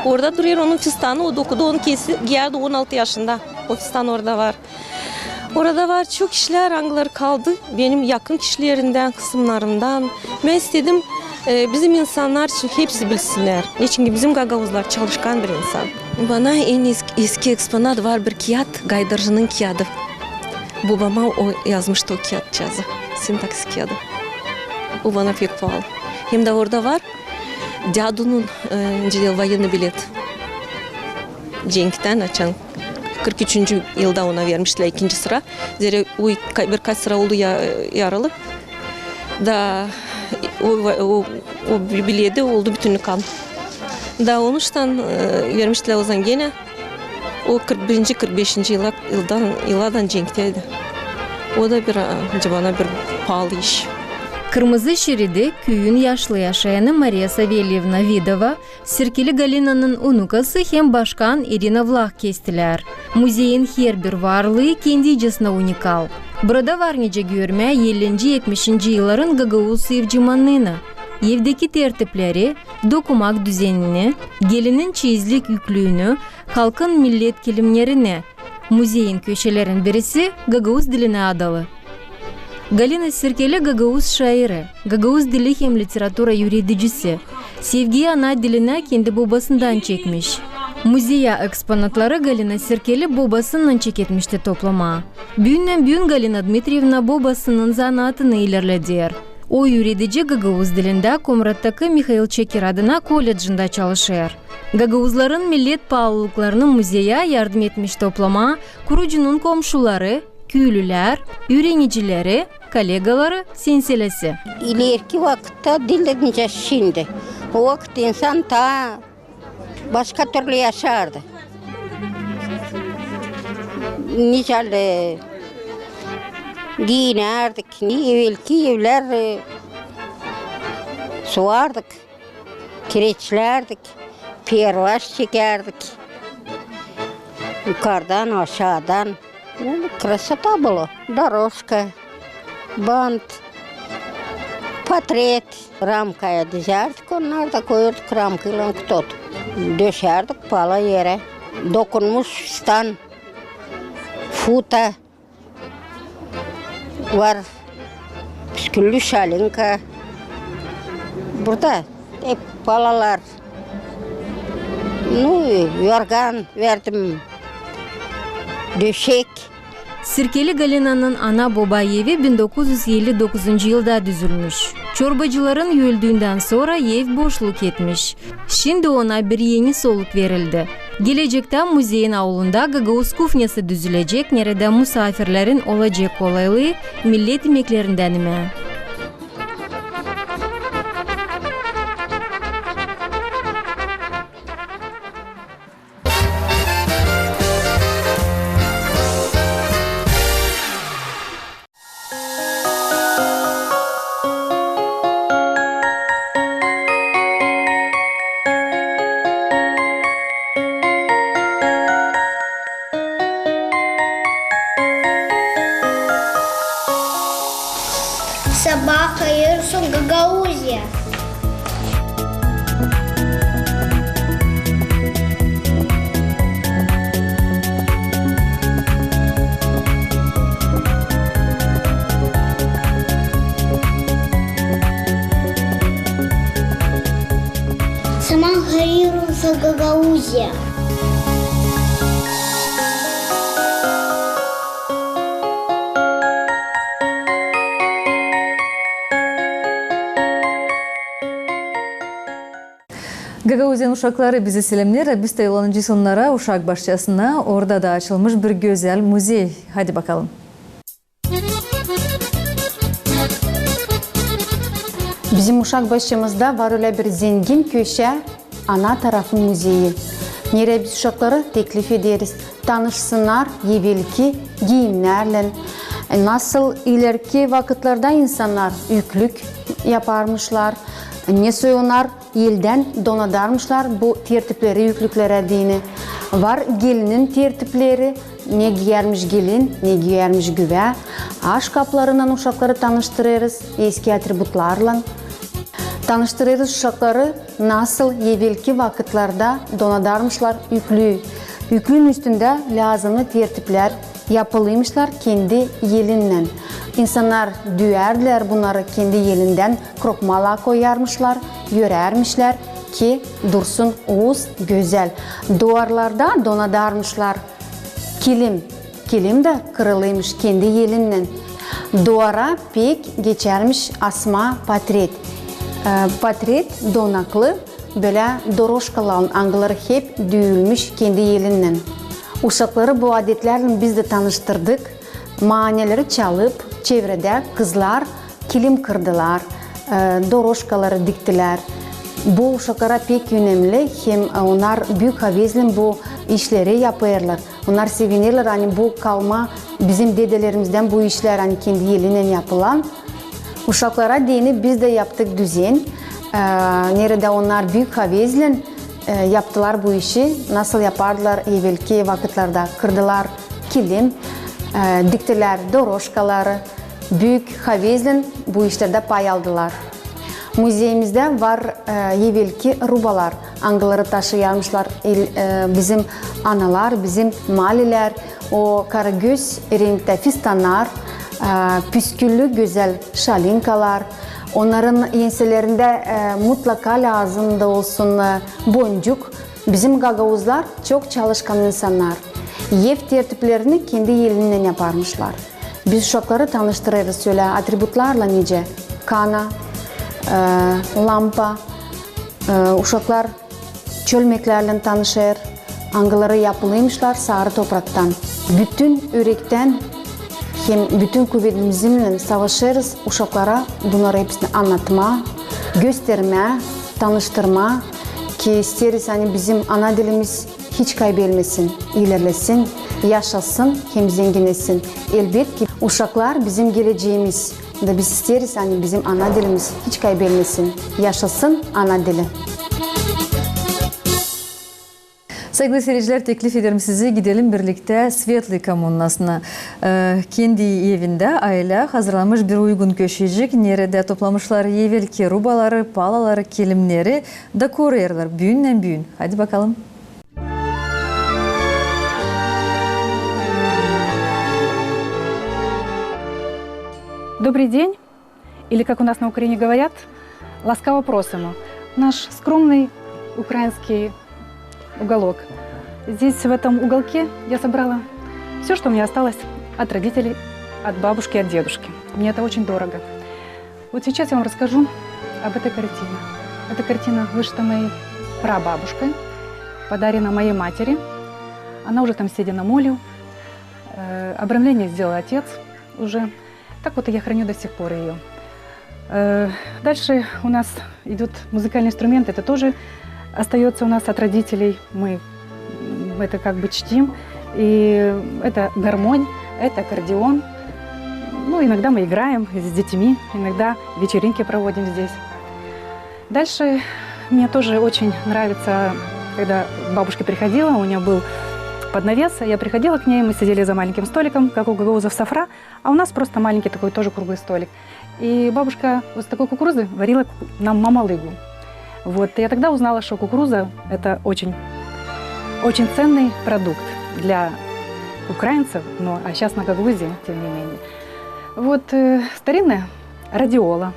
Orada durêr onun fistanı, o dokudu, onu kendi giyärdi on altı yaşında. O fistan orada var. Orada var çok işlär, angıları kaldı benim yakın kişilerindän, hısımnarımdan. Bän istedim, e, bizim insannar için hepsi bilsinnär. Neçinki bizim gagauzlar çalışkan bir insan. Bana en es-, eski eksponat var bir kiyat, Gaydarcının kiyadı. Bobama o yazmıştı o kiyatçaazı, sintaksisi kiyadı. O bana pek paalı. Hem dä orada var dädunun, e, nicä deyler, voyennıy bilet. Cenktän açan kırk üçüncü yılda ona vermiştilär ikinci sıra. Zerä o ka-, birkaç sıra oldu ya-, yaralı. Da o, o, o biledi oldu bütün kan. Da onuştan, e, vermiştilär ozaman genä. O kırk birinci, kırk beşinci yıla-, yıldan, yıladan cenkteydi. O da bir, e, bana bir paalı iş. Kırmızı şeridi küüyün yaşlı yaşayanı Mariya Savelyeevna Vidova, Sirkeli Galinanın unukası hem başkan İrina Vlah kestilär. Muzeyin herbir varlıı kendicesinä unikal. Burada var nicä görmää ellinci-etmişinci yılların gagauz evcimannıını, evdeki tertipleri, dokumak düzenini, gelinin çeyizlik üklüünü, halkın millet kilimnerini. Muzeyin köşelerin birisi gagauz dilinä adalı. Galina Sirkeli gagauz şairi, gagauz dili hem literatura üüredicisi. Sevgiyi ana dilinä kendi bobasından çekmiş. Muzeyä eksponatları Galina Sirkeli bobasınnan çeketmişti toplamaa. Büündän-büün Galina Dmitrievna bobasının zanaatını ilerleder. O üüredici gagauz dilindä Komrattaki Mihail Çekir adına koledjindä çalışêr. Gagauzların millet paalılıklarını muzeyä yardım etmiş toplamaa kurucunun komşuları, küülülär, üürenicileri, kollegaları, senseläsi. İlerki vakıtta diil nicä şindi. O vakıt insan taa başka türlü yaşardı. Nicä giinärdik, ne evelki evlär, e, suvardık, kireçlärdik, pervaş çekärdik. Yukardan, aşaadan. Krasota bılo. Dorožka, bant, patret. Ramkaya düzärdik, onnarı da koyardık ramkaylan kutot. Döşärdik pala erä. Dokunmuş fistan, futa. Var püsküllü şalinka. Burada hep palalar. Nu, yorgan verdim. Döşek. Sirkeli Galinanın ana-boba evi bin dokuz üz elli dokuzuncu yılda düzülmüş. Çorbacıların öldüündän sora ev boşluk etmiş. Şindi ona bir eni soluk verildi. Gelecektä muzeyin aulunda gagauz kufnyası düzülecek, neredä musaafirlerin olacek kolaylıı millet imeklerindän imää. Ya. Gagauziyanın uşakları bizi selämneer, biz tä yollanacez onnara uşak başçasına, orada da açılmış bir gözäl muzey. Hadi bakalım. Bizim uşak başçamızda var ölä bir zengin köşä, ana tarafın muzeyi, nereyi biz uşakları teklif ederiz, tanışsınnar evelki giimnärlän, nasıl ilerki vakıtlarda insannar üklük yaparmışlar, ne soy onnar eldän donadarmışlar bu tertipleri üklüklerä deyni. Var gelinin tertipleri, ne giyärmiş gelin, ne giyärmiş güvä. Aşkaplarınnan uşakları tanıştırêrız, eski atributlarlan. Tanıştırêrız uşakları, nasıl evelki vakıtlarda donadarmışlar üklüü. Üklüün üstündä lääzımnı tertiplär yapılıymışlar kendi elinnän. İnsannar düärdilär bunnarı kendi elindän, krokmala koyarmışlar, örärmişlär, ki dursun uz gözäl. Duvarlarda donadarmışlar kilim. Kilim dä kırılıymış kendi elinnän. Duvara pek geçärmiş asma patret. E, patret donaklı, bölä doroşkaların, angıları hep düüülmüş kendi elinnän. Uşakları bu adetlärlän biz dä tanıştırdık. Manileri çalıp, çevredä kızlar kilim kırdılar, e, doroşkaları diktilär. Bu uşaklara pek önemli, hem, e, onnar büük havezlän bu işleri yapêrlar. Onnar sevinerlär, ani bu kalma bizim dedelerimizdän bu işlär, ani kendi elinnän yapılan. Uşaklara deyni biz dä yaptık düzen, e, neredä onnar büük havezlän, e, yaptılar bu işi, nasıl yapardılar evelki vakıtlarda. Kırdılar kilim, e, diktilär doroşkaları, büük havezlän bu işlerdä pay aldılar. Muzeyimizdä var, e, evelki rubalar, angıları taşıyarmışlar el-, e, bizim analar, bizim malilär, o karagöz renktä fistannar, e, püsküllü gözäl şalinkalar. Onnarın enselerindä, e, mutlaka lääzım da olsun, e, boncuk. Bizim gagauzlar çok çalışkan insannar. Ev tertiplerini kendi elinnän yaparmışlar. Biz uşakları tanıştırêrız ölä atributlarlan, nicä kana, e, lampa, e, uşaklar çölmeklärlän tanışêr, angıları yapılıymışlar saarı topraktan. Bütün ürektän hem bütün kuvedimizinnän savaşêrız uşaklara bunnarı hepsini annatmaa, göstermää, tanıştırmaa, ki isteeriz, ani bizim ana dilimiz hiç kaybelmesin, ilerlesin, yaşasın hem zenginnesin. Elbetki, uşaklar bizim geleceemiz. Da biz isteeriz, ani bizim ana dilimiz hiç kaybelmesin. Yaşasın ana dili. Saygılı seyircilär, teklif ederim sizi, gidelim birliktä Svetlıy kommunasına. E, kendi evindä aylä hazırlamış bir uygun köşecik, neredä toplamışlar evelki rubaları, palaları, kilimneri da koruyêrlar büünnän-büün. Hadi bakalım. Добрый день, или, как у нас на Украине говорят, ласкаво просимо. Наш скромный украинский уголок. Здесь, в этом уголке, я собрала всё, что у меня осталось от родителей, от бабушки, от дедушки. Мне это очень дорого. Вот сейчас я вам расскажу об этой картине. Эта картина вышита моей прабабушкой, подарена моей матери. Она уже там седина молью. Э, обрамление сделал отец уже. Так вот я храню до сих пор её. Э, дальше у нас идут музыкальные инструменты. Это тоже остаётся у нас от родителей. Мы, м, это как бы чтим. И это гармонь, это аккордеон. Ну, иногда мы играем с детьми, иногда вечеринки проводим здесь. Дальше мне тоже очень нравится, когда бабушка приходила, у неё был поднавес, я приходила к ней, мы сидели за маленьким столиком, как у гагаузов софра, а у нас просто маленький такой тоже круглый столик. И бабушка вот с такой кукурузы варила ку-, нам мамалыгу. Вот, я тогда узнала, что кукуруза — это очень, очень ценный продукт для украинцев, но, а щас на Гагаузии, тем не менее. Вот, э, старинная радиола.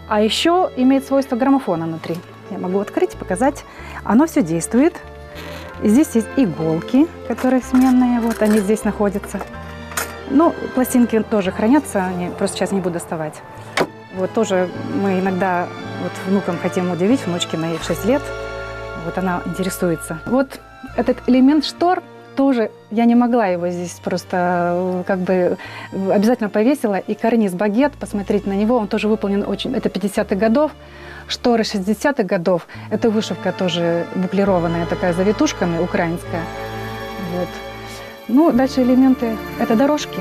А ещё имеет свойство граммофона внутри. Я могу открыть, показать. Оно всё действует. И здесь есть иголки, которые сменные, вот они здесь находятся. Ну, пластинки тоже хранятся, они просто сейчас не буду доставать. Вот тоже мы иногда вот внукам хотим удивить, внучке моей шесть лет, вот она интересуется. Вот этот элемент штор тоже, я не могла его здесь просто, э, как бы, э, обязательно повесила. И карниз багет, посмотрите на него, он тоже выполнен очень, это пятидесятых годов, шторы шестидесятых годов, это вышивка тоже буклированная такая, с завитушками, украинская. Вот. Ну, дальше элементы, это дорожки.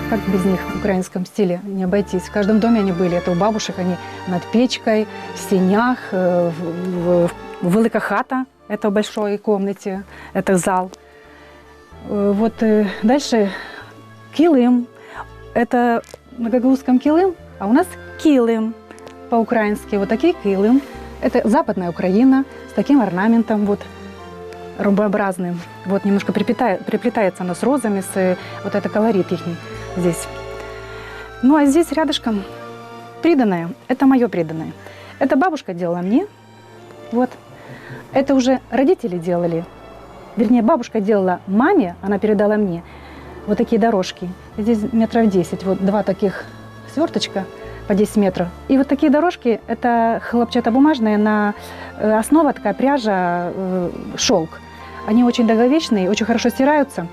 Как без них в украинском стиле не обойтись? В каждом доме они были. Это у бабушек они над печкой, в сенях, э, в, в, в велика хата, это в большой комнате, это зал. Э, вот, э, дальше килым. Это на гагаузском килым, а у нас килым по-украински. Вот такие килым. Это Западная Украина с таким орнаментом, вот, ромбообразным. Вот немножко приплетает, приплетается оно с розами, с, э, вот это колорит ихний здесь. Ну, а здесь рядышком приданое. Это моё приданое. Это бабушка делала мне. Вот. Это уже родители делали. Вернее, бабушка делала маме, она передала мне вот такие дорожки. Здесь метров десять, вот два таких свёрточка по десять метров. И вот такие дорожки, это хлопчатобумажные, на, э, основа такая пряжа, э, шёлк. Они очень долговечные, очень хорошо стираются.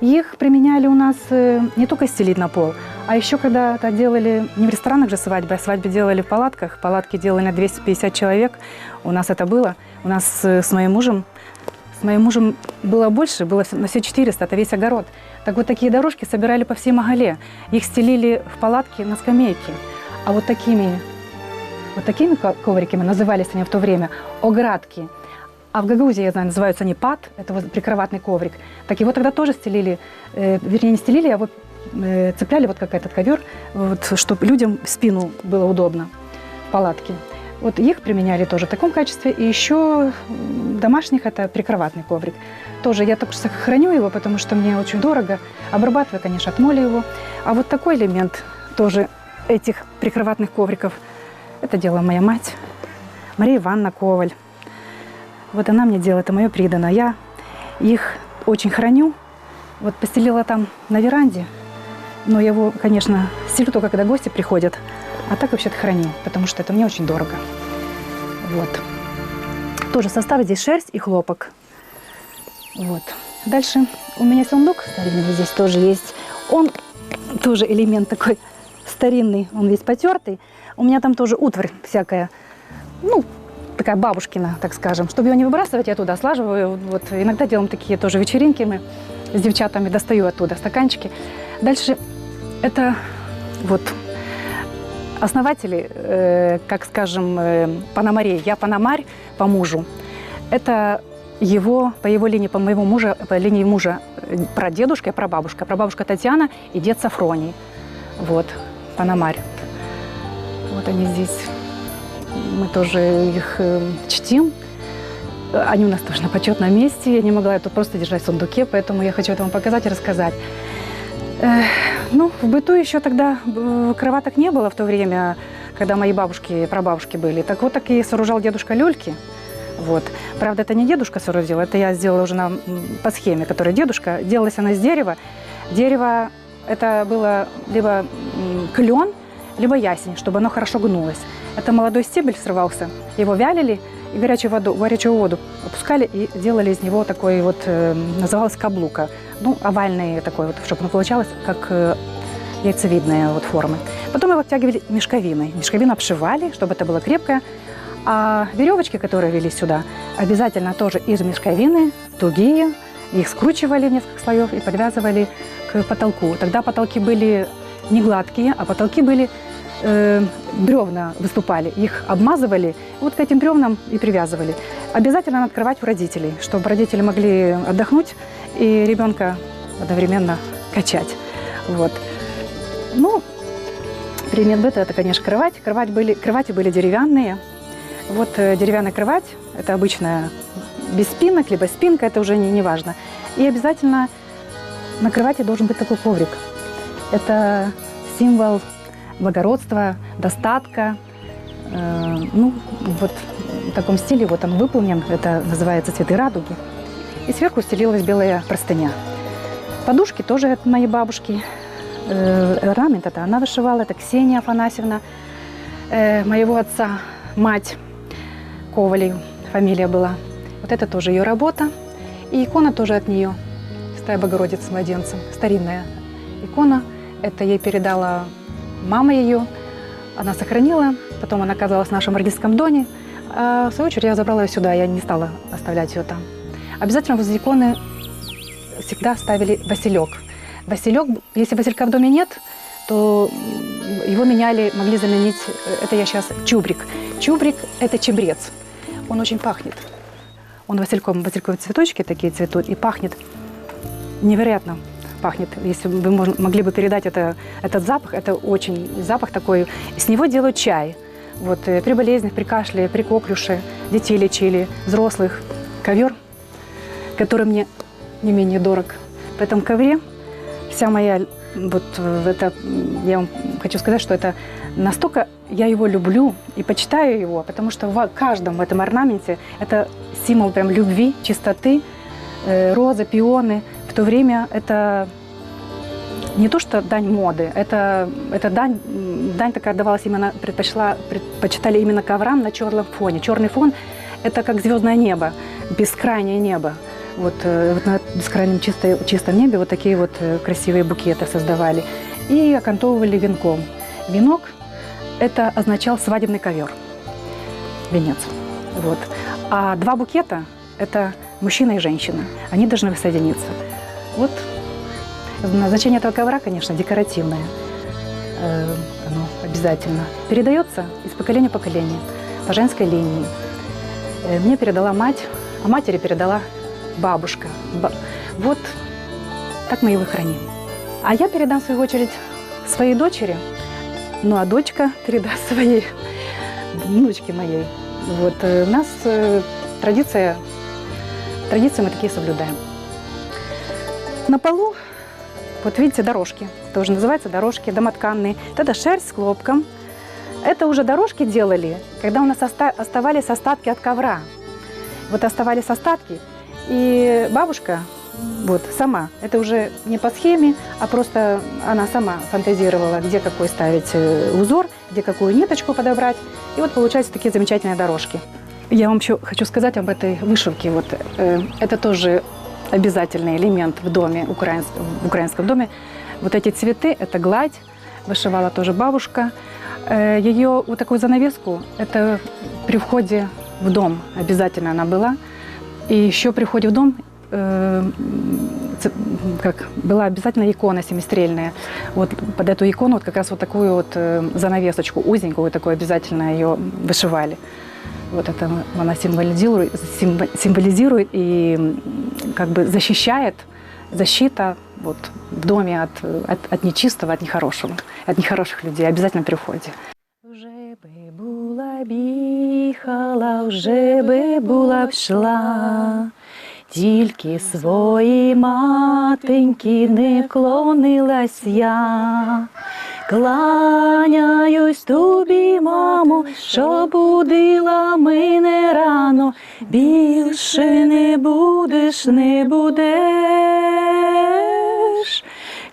Их применяли у нас, э, не только стелить на пол, а ещё когда-то делали не в ресторанах же свадьбы, а свадьбы делали в палатках. Палатки делали на двести пятьдесят человек. У нас это было. У нас, э, с моим мужем, с моим мужем было больше, было вс-, на все четыреста, это весь огород. Так вот, такие дорожки собирали по всей Магале. Их стелили в палатки на скамейки. А вот такими, вот такими ко-, ковриками назывались они в то время, оградки. А в Гагаузии, я знаю, называются они пат, это вот прикроватный коврик. Так его тогда тоже стелили, э, вернее, не стелили, а вот, э, цепляли вот как этот ковёр, вот, чтоб людям в спину было удобно в палатке. Вот их применяли тоже в таком качестве. И ещё, м, домашних это прикроватный коврик. Тоже я так сохраню его, потому что мне очень дорого. Обрабатываю, конечно, от моли его. А вот такой элемент тоже этих прикроватных ковриков, это делала моя мать, Мария Ивановна Коваль. Вот она мне делала, это моё приданое. Я их очень храню. Вот постелила там на веранде, но я его, конечно, стелю только, когда гости приходят. А так вообще-то храню, потому что это мне очень дорого. Вот. Тоже состав здесь шерсть и хлопок. Вот. Дальше у меня сундук старинный здесь тоже есть. Он тоже элемент такой старинный, он весь потёртый. У меня там тоже утварь всякая. Ну, такая бабушкина, так скажем. Чтобы её не выбрасывать, я туда слаживаю. Вот иногда делаем такие тоже вечеринки мы с девчатами, достаю оттуда стаканчики. Дальше это вот основатели, э, как скажем, э, Пономарей. Я Пономарь по мужу. Это его, по его линии, по моему мужу, по линии мужа, э, прадедушка и прабабушка. Прабабушка Татьяна и дед Софроний. Вот, Пономарь. Вот они здесь. Мы тоже их, э, чтим. Они у нас тоже на почётном месте. Я не могла это просто держать в сундуке, поэтому я хочу это вам показать и рассказать. Э, ну, в быту ещё тогда, э, кроваток не было в то время, когда мои бабушки, прабабушки были. Так вот, такие сооружал дедушка люльки. Вот. Правда, это не дедушка соорудил, это я сделала уже на, м, по схеме, которая дедушка. Делалась она из дерева. Дерево это было либо, м, клён, либо ясень, чтобы оно хорошо гнулось. Это молодой стебель срывался, его вялили и горячую воду, горячую воду опускали и делали из него такой вот, э, называлась каблука. Ну, овальный такой вот, чтобы оно получалось, как, э, яйцевидные вот формы. Потом его обтягивали мешковиной. Мешковину обшивали, чтобы это было крепкое. А верёвочки, которые вели сюда, обязательно тоже из мешковины, тугие. Их скручивали в несколько слоёв и подвязывали к потолку. Тогда потолки были не гладкие, а потолки были, э, брёвна выступали. Их обмазывали, вот к этим брёвнам и привязывали. Обязательно над кроватью родителей, чтобы родители могли отдохнуть и ребёнка одновременно качать. Вот. Ну, предмет быта — это, конечно, кровать. Кровать были, кровати были деревянные. Вот, э, деревянная кровать, это обычная, без спинок, либо спинка, это уже не, не важно. И обязательно на кровати должен быть такой коврик. Это символ благородства, достатка. Э, ну, вот в таком стиле вот он выполнен. Это называется «Цветы радуги». И сверху стелилась белая простыня. Подушки тоже от моей бабушки. Э, орнамент это она вышивала, это Ксения Афанасьевна, э, моего отца мать, Ковалев фамилия была. Вот это тоже её работа. И икона тоже от неё. Пресвятая Богородица с младенцем. Старинная икона. Это ей передала мама её. Она сохранила. Потом она оказалась в нашем родительском доме. А в свою очередь я забрала её сюда. Я не стала оставлять её там. Обязательно возле иконы всегда ставили василёк. Василёк, если василька в доме нет, то, м, его меняли, могли заменить, э, это я сейчас чубрик. Чубрик — это чебрец. Он очень пахнет. Он васильком, васильковые цветочки такие цветут, и пахнет, невероятно пахнет. Если бы вы мож-, могли бы передать это, этот запах, это очень запах такой. С него делают чай. Вот, э, при болезнях, при кашле, при коклюше, детей лечили, взрослых. Ковёр, который мне не менее дорог. В этом ковре вся моя, вот, э, это, м, я вам хочу сказать, что это настолько я его люблю и почитаю его, потому что в каждом этом орнаменте это символ прям любви, чистоты, э, розы, пионы. В то время это не то, что дань моды, это, это дань, м, дань такая давалась именно, предпочла, предпочитали именно коврам на чёрном фоне. Чёрный фон — это как звёздное небо, бескрайнее небо. Вот, э, вот на бескрайнем чисто-, чистом небе вот такие вот, э, красивые букеты создавали. И окантовывали венком. Венок — это означал свадебный ковёр, венец. Вот. А два букета — это мужчина и женщина. Они должны воссоединиться. Вот. Назначение этого ковра, конечно, декоративное. Э, оно обязательно передаётся из поколения в поколение по женской линии. Э, мне передала мать, а матери передала бабушка. Ба-, вот так мы его храним. А я передам, в свою очередь, своей дочери. Ну, а дочка передаст своей внучке моей. Вот, э, у нас, э, традиция, традиции мы такие соблюдаем. На полу, вот видите, дорожки. Тоже называются дорожки домотканные. Вот это шерсть с хлопком. Это уже дорожки делали, когда у нас оста-, оставались остатки от ковра. Вот оставались остатки, и бабушка вот сама, это уже не по схеме, а просто она сама фантазировала, где какой ставить, э, узор, где какую ниточку подобрать. И вот получаются такие замечательные дорожки. Я вам ещё хочу сказать об этой вышивке. Вот, э, это тоже обязательный элемент в доме, украинс-, в украинском доме. Вот эти цветы, это гладь, вышивала тоже бабушка. Э, её вот такую занавеску, это при входе в дом обязательно она была. И ещё при входе в дом, э, м, ц-, как, была обязательно икона семистрельная. Вот под эту икону вот как раз вот такую вот, э, занавесочку узенькую такую обязательно её вышивали. Вот это она символизирует, символ-, символизирует и, м, как бы защищает, защита вот в доме от, от, от нечистого, от нехорошего, от нехороших людей, обязательно при входе. Вже бы була б їхала, вже бы була б шла, тільки своій матеньки не вклонилась я. Кланяюсь тобі, мамо, што будила мене рано, більше не будеш, не будеш.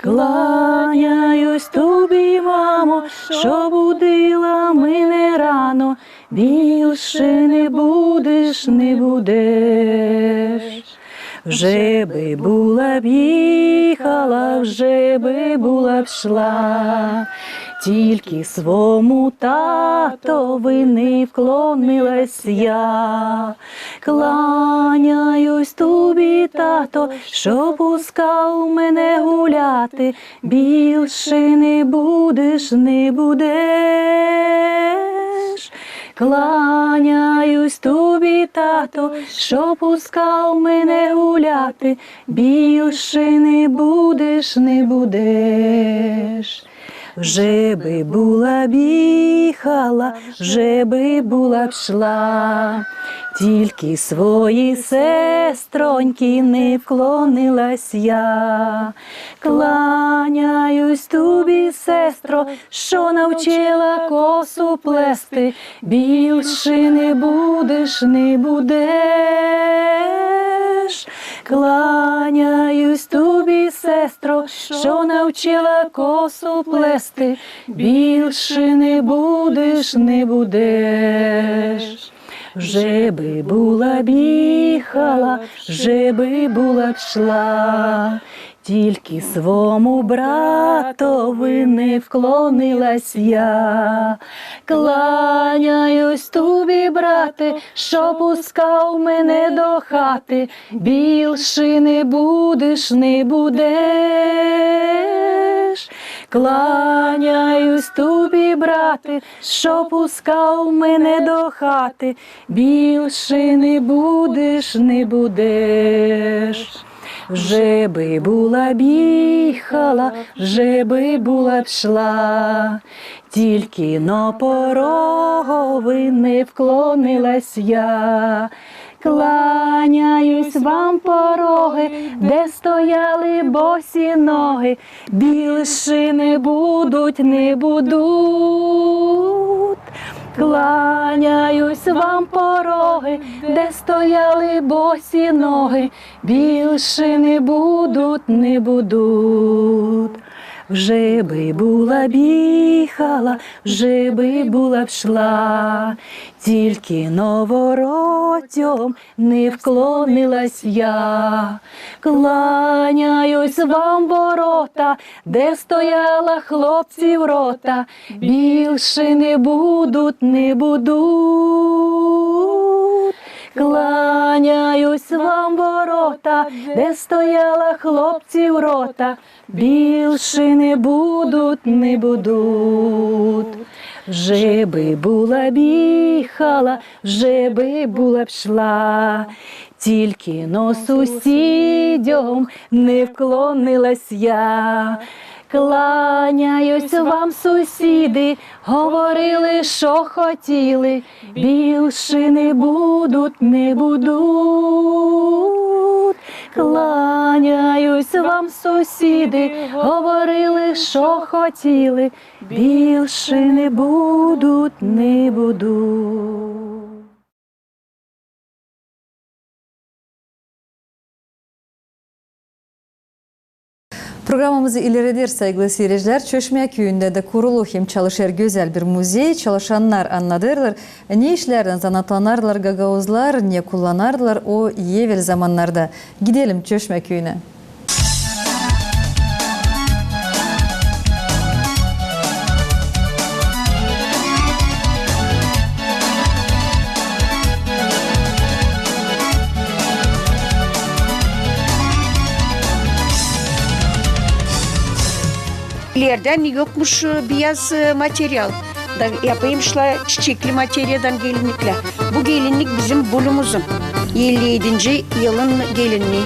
Кланяюсь тобі, мамо, што будила мене рано, більше не будеш, не будеш. Вже бы була б їхала, вже бы була б шла, тільки свому татови не вклонилась я. Кланяюсь тобі, тато, што пускав мене гуляти, більше не будеш, не будеш. Кланяюсь тобі, тато, што пускав мене гуляти, більше не будеш, не будеш. Вже бы була б їхала, вже бы була б шла, тільки своій сестроньки не вклонилась я. Кланяюсь тобі, сестро, што навчила косу плести, більше не будеш, не будеш. Кланяюсь tubi, sestro, šo navučela kosu plesti, bilšy ni budeš, ni budeš. Же бы була бігала, же бы була пшла, тільки свому братови не вклонилась я. Кланяюсь tubi, брате, шо пускав мене до хаты, білши не будеш, не будеш. Кланяюсь tubi, брате, шо пускав мене до хаты, білши не будеш, не будеш. Же бы була бігала, же бы була пшла, тільки но порогови не вклонилась я. Кланяюсь вам, пороги, де стояли босі ноги, білши не будуть, не будуть. Кланяюсь вам, пороги, де стояли босі ноги, білши не будуть, не будуть. Вже бы була бігала, вже бы була пшла, тільки но воротям не вклонилась я. Кланяюсь вам, ворота, де стояла хлопців рота, білши не будуть, не будуть. Кланяюсь вам, ворота, де стояла хлопців рота, білши не будуть, не будуть. Вже бы була бігала, вже бы була пшла, тільки но сусідям не вклонилась я. Кланяюсь вам, сусіди, говорили, што хотіли, білши не будуть, не будуть. Кланяюсь вам, сусіди, говорили, што хотіли, білши не будуть, не будуть. Programamızı ilereder, saygılı siredicilär. Çöşmä küüyündä dä kurulu hem çalışêr gözäl bir muzey. Çalışannar annadêrlar, ne işlärdän zanaatlanardılar gagauzlar, ne kullanardılar o evel zamannarda. Gidelim Çöşmä küüyünä. İlerdän yokmuş, e, biyaz, e, material. Da yapêrmışlar çiçekli materialdan gelinniklär. Bu gelinnik bizim bulumuzun elli edinci yılın gelinniği.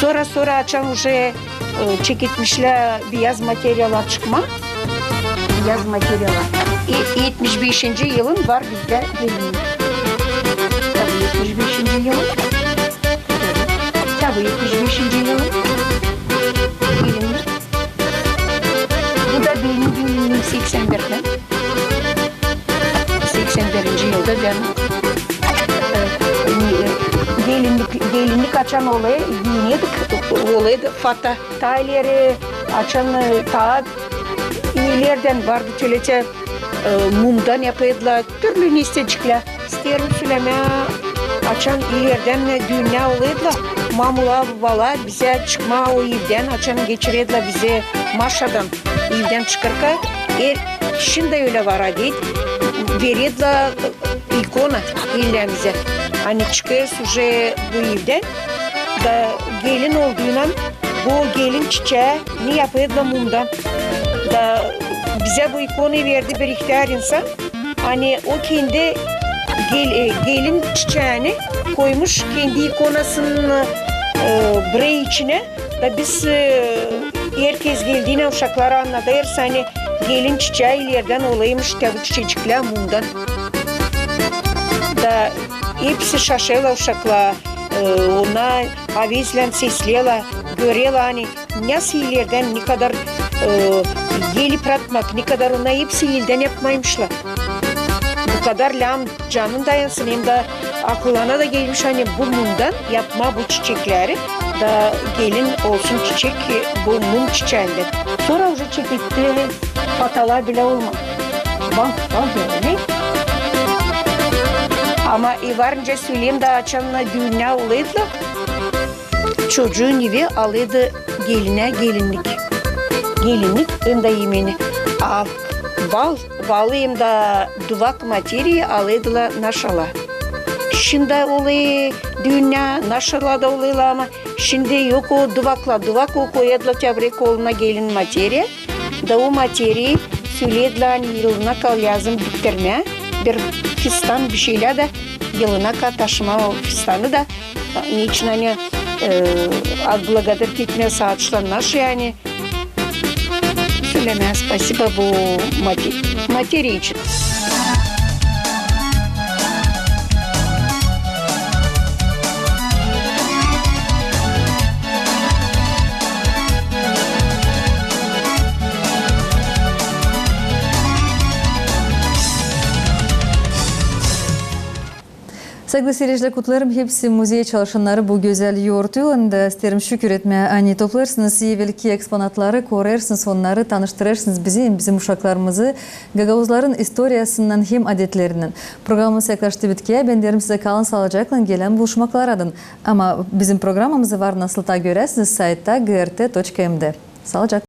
Sora-sora açan uje, e, çeketmişlär biyaz materiala çıkma. Biyaz materiala. E, etmiş beşinci yılın var bizdä gelinnik. Tabii, etmiş beşinci yılın. Tabii, etmiş beşinci yılın gelinnik. Bu da benim gelinniim seksän birdän. Seksän birinci yılda bän, e, e, gelinnik, gelinnik açan olêr, giyinerdik, olêrdı fata. Taa ileri açan, e, taa ilerdän vardı tölä, e, mumdan yapêrdılar, türlü ne isteyeceklär. İsteerim sölemää, açan ilerdän düünnär olêrdılar, mamular, babalar bizä çıkmaa o evdän, açan geçirerdiler bizä maşadan, evdän çıkêrka, er, şindi ölä var adet, vererdiler ikona ellämizä. Ani çıkêrsız uje bu evdän, da gelin olduuynan, bu gelin çiçää ne yapêrdılar mumdan. Da bizä bu ikonayı verdi bir ihtär insan. Ani o kendi gel-, e, gelin çiçääni koymuş kendi ikonasının, e, birey içinä. Da biz, e, herkez geldiynän uşaklara annadêrız, ani gelin çiçää ilerdän olêrmış, te bu çiçeciklär mumdan. Da hepsi şaşêrlar uşaklar, e, ona avezlän sesleerlär, görerlär, ani nasıl ilerdän ne kadar, e, el ipratmak, ne kadar ona hepsi eldän yapmaymışlar. Bu kadar lääzım canın dayansın, hem dä Akıllana da gelmiş, ani bu mumdan yapmaa bu çiçekleri, da gelin olsun çiçek bu mum çiçeendän. Sora uje çeketti, patalar bilä olmaa. Bal, bal gelin. Ama e, var nicä söleyim da, açan düünnär olêrdı, çocuun evi alêrdı gelinä gelinnik. Gelinnik hem dä imeeni. A bal, balı hem dä duvak materii alêrdılar naşalar. Şindi olêr düünnär, naşalar da olêrlar, ama şindi yok o duvaklar. Duvak o koyêrdılar tebrek koluna gelin materii. Da o materii söleyärdilär, ani yılına kadar lääzım bittirmää. Bir fistan, bişeylär da yılına kadar taşımaa o fistanı da. Neçin ani, e, отблагодарить etmää saaştan naşayı, ani sölemää spasiba bu mate-, materii için. Saygılı siircilär, kutlêêrım hepsi muzey çalışannarı bu gözäl yortu yılında. İsteerim şükür etmää, ani toplêêrsınız evelki eksponatları, korêrsınız onnarı, tanıştırêrsınız bizi hem bizim uşaklarımızı gagauzların istoriyasınnan hem adetlerinnän. Programamız yaklaştı bitkiyä. Bendärim sizä: kalın saalıcaklan, gelän buluşmaklara dän. Ama bizim programamızı var nasıl taa göräsiniz saytta g r t точка m d. Saalıcaklan.